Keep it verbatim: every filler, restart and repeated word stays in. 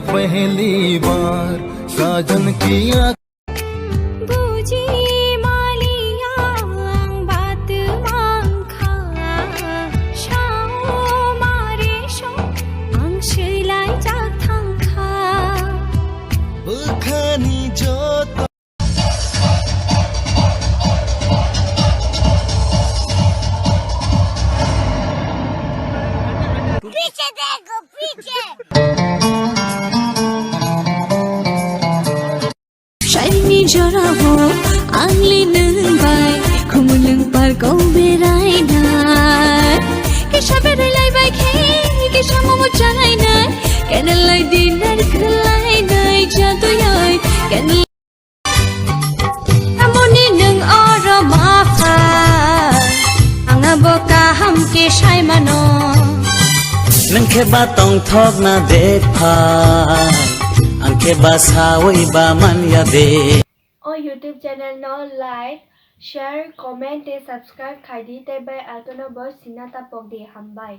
पहली बार साजन की आँख Buji maliya ang bat mangkha, sao mare so ang swilai jak thangkha. Bwkhani joto पीछे देखो, पीछे। Saini jora ho, angli nwng bai, khumulwng park o berainai. Kisa berai lai bai khe, kisa momo chalainai, candle light dinner khwlainai, jaduyoi candle Amoni nwng oro ma pha, ang abo kaham khe sai mano. Nwng khe ba tongthok na de pha, ang khe ba sawi ba man ya de. O YouTube channel no like, share, comment tei subscribe khai di tei bell icon no bo sina ta pok di, hambai.